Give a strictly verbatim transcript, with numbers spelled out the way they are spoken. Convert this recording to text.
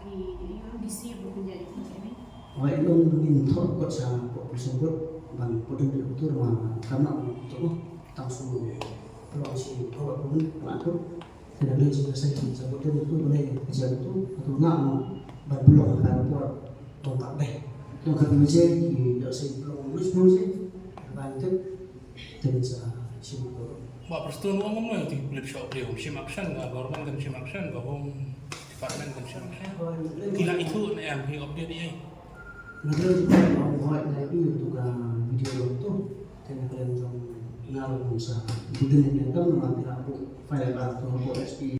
ki, ïa ki C M ba pynjah ïa ki. Hooid, long ngin thoh kot sha population vote ban pyndonkam ïa uto, ma kam lah uto, tang shu pynlong shi thoh ban pynlong kot. Te da lei jingïaseng sha vote ïa uto, balei ka jia uto, uto nga ban pynlong ha ka por tang pat dei. Tang ka baje ki ïaseng pynlong lus pynlong shi ban tip. Te sa shim ko. Bah Prestone, u ong kumno ïa uto ki pulit shoh briew? Shim action, ka government kan shim action, ka home department kan shim action? Ki la ithuh ne em, ki update ei? Nga kren ong hooid, nga ïohi ïa uto ka video ruh uto. Te nga kren jong nga ruh ong sa, uto ne nga kren, ma phi la buh F I R ruh uto hapoh S P.